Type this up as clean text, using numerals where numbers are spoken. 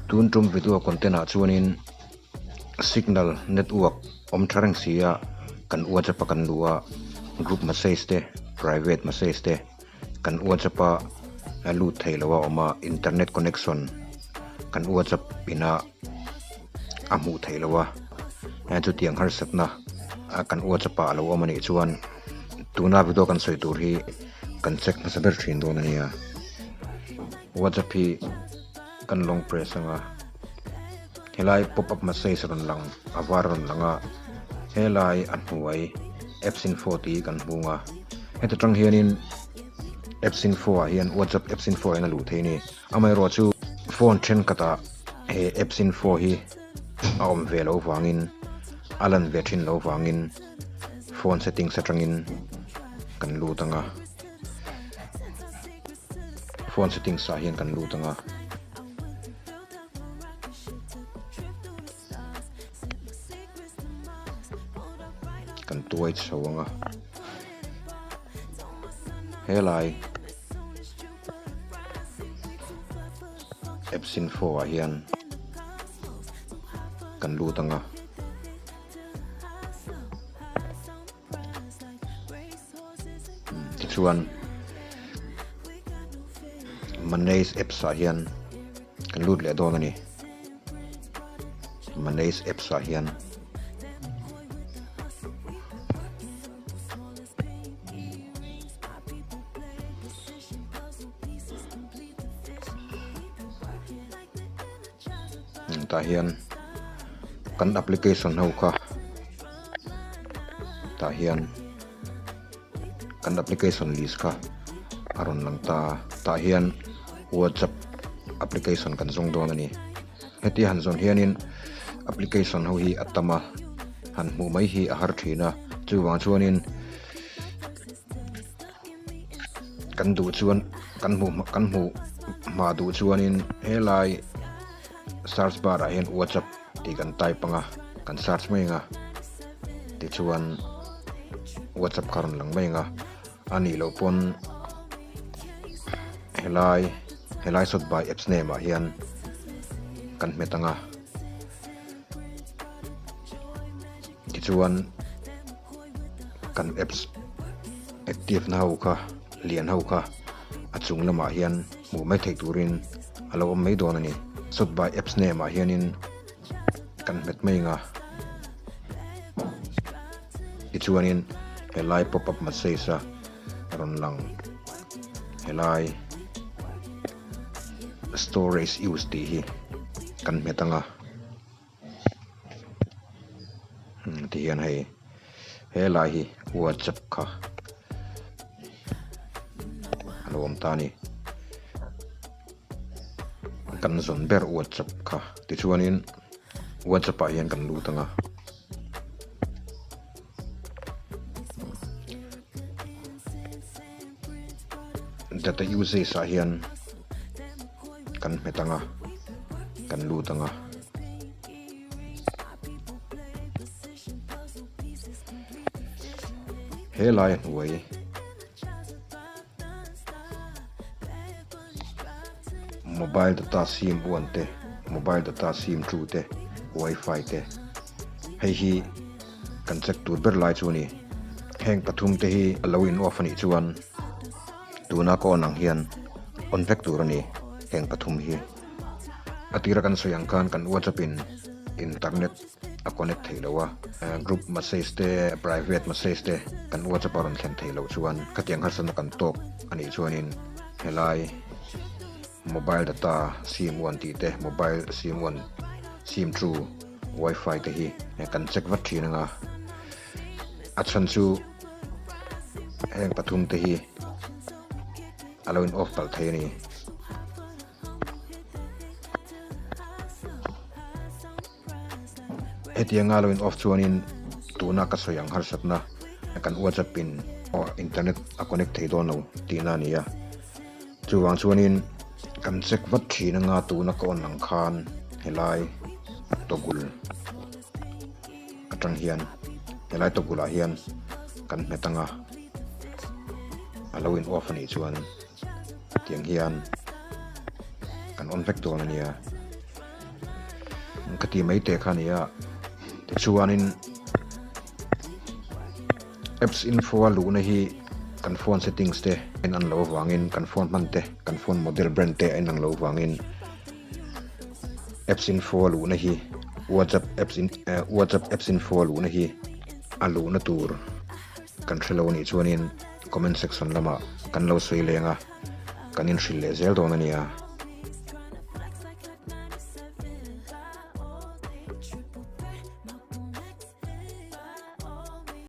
Tun tum video content ah chuanin signal network awm tha reng si a kan whatsapp a kan luh a group message te private message te kan whatsapp a lut thei lo a awm a internet connection kan whatsapp ina a hmuh theih loh a chutiang harsatna kan whatsapp ah a lo awm a nih chuan tuna video kan sawi tur hi kan check hmasa ber thin dawn a nia whatsapp hi kan long press anga helai pop up message rawn lang a var rawn lang a helai a hnuai apps info tih hi kan hmung a heta tang hianin apps info ah hian whatsapp apps info ah hian a luh theih a ni amaherawhchu phone thenkhatah he apps info hi a awm ve loh vangin a lan ve thin loh vangin phone settings atangin kan lut ang a. Phone settings ah hian kan lut ang a. Kan tuai chho ang a. Helai apps info ah hian kan lut ang a. Tichuan manage apps ah hian kan lut leh dawn a ni. Manage apps ah hian tah hian kan application ho kha tah hian kan application list kha a rawn lang ta tah hian whatsapp application kan zawng dawn a ni heti han zawn hianin application ho hi a tam a han hmuh mai hi a har thin a chuvang chuanin kan duh chuan kan hmuh kan hmuh hma duh chuanin helai search bar ah hian whatsapp tih kan type ang a kan search mai ang a tichuan whatsapp kha a rawn lang mai ang a a nih loh pawn helai helai sawt by apps name ah hian kan hmet ang a tichuan. Kan apps active na ho kha lian ho kha a chung lamah hian hmuh mai theih turin a lo awm mai dawn a ni. Sort by apps name ah hianin kan hmet mai ang a tichuanin helai pop up message a rawn lang helai storage use tih hi kan hmet ang a. Ti hian hei helai hi whatsapp kha a lo awm ta a ni kan zawn ber whatsapp kha tichuanin whatsapp ah hian kan lut ang a. Data usage ah hian kan hmet ang a kan lut ang a. He lai a hnuai mobile data sim 1 te mobile data sim 2 te wifi te hei hi kan check tur ber lai chu a ni. Heng pathum te hi a lo in off a nih chuan tuna ka on ang hian on vek tur a ni heng pathum hi. A tira kan sawi ang khan kan WhatsApp in internet a connect thei lo a, group message te private message te kan WhatsApp a rawn thlen thei loh chuan khatiang harsatna kan tawk a nih chuanin helai mobile data sim 1 tih te mobile sim 1 sim 2 wifi te hi kan check vat thin anga a chhan chu heng pathum te hi a lo in off palh thei a ni. Hetianga lo in off chuanin tuna ka sawi ang harsatna kan WhatsApp in internet a connect thei dawn lo tihna a ni a. Chuvang chuanin kan check vat thin anga tuna ka on ang khan helai toggle atang hian helai toggle ah hian kan hmet anga a lo in off a nih chuan tiang hian kan on vek dawn a nia. ka ti mai teh kha a ni a. Tichuanin apps info a luhna hi kan phone settings te a in an loh avangin kan phone hman te kan phone model brand te a in ang loh avangin apps info a luhna hi whatsapp apps in eh whatsapp apps info a luhna hi a luhna tur kan hre lo a nih chuanin comment section lamah kan lo sawi leng a kan inhrilh leh zel dawn a nia.